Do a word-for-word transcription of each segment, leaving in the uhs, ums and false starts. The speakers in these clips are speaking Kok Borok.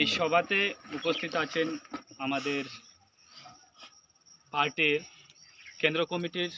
এই সভাতে উপস্থিত আছেন আমাদের পার্টির কেন্দ্র কমিটির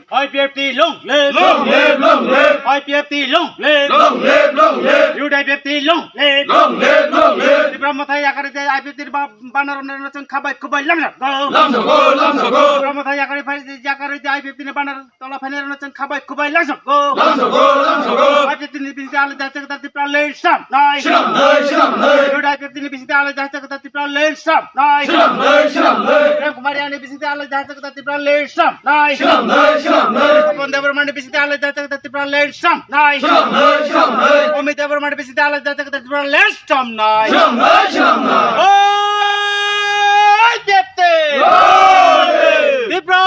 I P F T long live! Long live, long live! I P F T long live! Long live, long live! U D I P F T long live! Long live, long live! Tipra Motha yakari de I P F T ba-, banner omne rwcheng khabai khubai lamsok go! Lamsok go, lamsok go! Tipra Motha yakari phai de yakari de I P F T ni banner tola phainai rwcheng khabai khubai lamsok go! Lamsok go, lamsok go! I P F T ni bisingtwi alai jasa kwtal Tipra land swnam nai! Swnam nai, swnam nai! U D I P F T ni bisingtwi alai jasa kwtal Tipra land swnam nai! Swnam nai, swnam nai! Prem Kumar Reang ni bisingtwi alai jasa kwtal Tipra land swnam nai! Swnam nai, swnam nai! Pawan Debbarma ni bisingtwi alai jasa kwtal Tipra land swnam nai! Swnam nai, swnam nai! Amit Debbarma ni bisingtwi alai jasa kwtal Tipra land swnam nai! Swnam nai, swnam nai! Oi, Depte! Oi! Tipra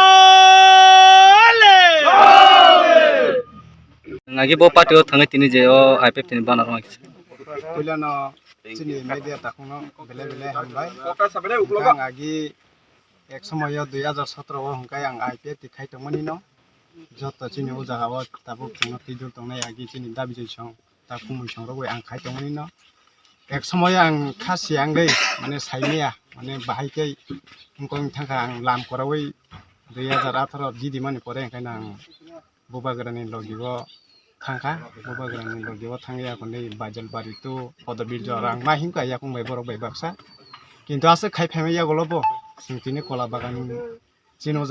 land! Oi! Nagi bo party o thangwi tini je o I P F T ni banner rwngkha. Puilano chini media takhungno belai belai hambai. Hwnkhe ang agi ek somoyo dui hajar sotro o hwnkhe ang I P F T khai tongmani no. Joto chini o jaga o tabuk chwngno twijul tongnai agi chini dabi joi song ta kumui song rogwi ang khai tongmani no. Ek somoyo ang kha siyang dei mane saimaya mane bahai khe wngkong thangkha ang lam koraui dui hajar atharo didi mani pore hwnkhe no ang Bubagrani logi o thangkha, Bubagrani logi o thangya hwnwi Baijalbari to Podobirjo rang ma himkha yakung bai borok bai baksa. Kintu aswk khai phaima yagulo bo chwng tini Kola Bagan chini o jaga.